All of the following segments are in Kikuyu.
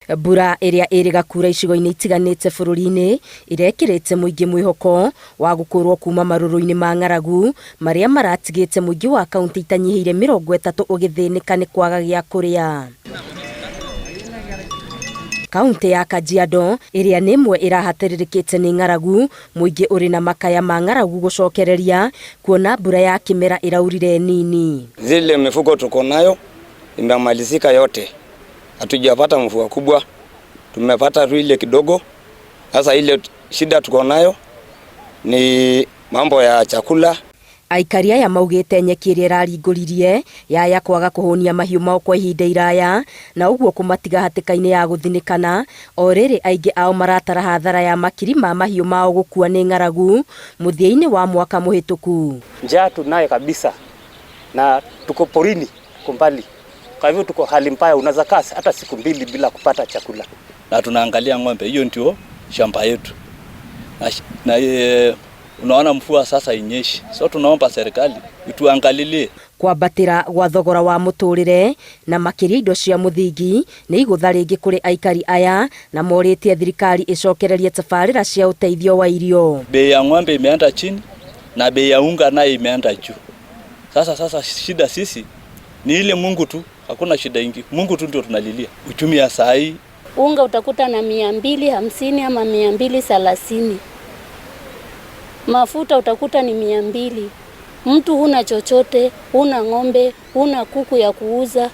Mbura ĩrĩa ĩrĩga kura icigo-inĩ itiganĩte bũrũri-inĩ ĩrekĩrĩte mũingĩ mwĩhoko wa gũkũrwo kuma marũrũ-inĩ ma ng'aragu marĩa maratigĩte mũingĩ wa kaunti itanyihĩire 30 ũgĩthĩnĩka nĩ kwaga gĩa kũrĩa. Kaunti ya Kajiado ĩrĩa nĩ ĩmwe ĩrahatĩrĩrĩkĩte nĩ ng'aragu, mũingĩ ũrĩ na makaya ma ng'aragu gũcokereria kuona mbura ya kĩmera ĩraurire nini. Zile mifugo tuko nayo imemalizika yote, hatujapata mvua kubwa, tumepata tu ile kidogo. Sasa ile shida tuko nayo ni mambo ya chakula. Aikari aya maugĩte nyeki ĩrĩa ĩraringũririe yaya kwaga kũhũnia mahiũ mao kwa ihinda iraya na ũguo kũmatiga hatĩka-inĩ ya gũthinĩkana o rĩrĩ aingĩ ao maratara hathara ya makiri ma mahiũ mao gũkua nĩ ng'aragu mũthia-inĩ wa mwaka mũhĩtũku. Njaa tunaye kabisa na tuko porini, tuko mbali, kwa hivyo tuko hali mbaya, unaweza kaa hata siku mbili bila kupata chakula. Na tunaangalia ng'ombe, hiyo ndio shamba yetu na, na e, unaona mvua sasa inyeshi, so tunaomba serikali ituangalilie. Kwambatĩra gwa thogora wa mũtũrĩre na makĩria indo cia mũthingi nĩ igũtha rĩngĩ kũrĩ aikari aya na morĩtie thirikari ĩcokererie tabarĩra cia ũteithio wa irio. Bei ya ng'ombe imeenda chini na bei ya unga nayo imeenda juu. Sasa shida sisi ni ile Mungu tu, hakuna shida ingi. Mungu tu ndio tunalilia. Uchumi ya saa hii unga utakuta na 250 ama 230, mafuta utakuta ni 200. Mtu huna chochote, huna ng'ombe, huna kuku ya kuuza.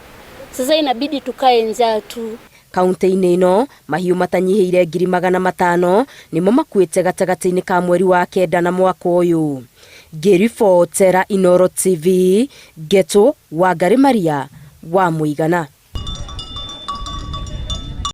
Sasa inabidi tukae njaa tu. Kaunti-inĩ ĩno mahiũ matanyihĩire 500,000 nĩmo makuĩte gatagatĩ-inĩ ka mweri wa kenda na mwaka ũyũ. Ngĩribotera Inooro TV, Ngeto Wangari Maria wa Mũigana.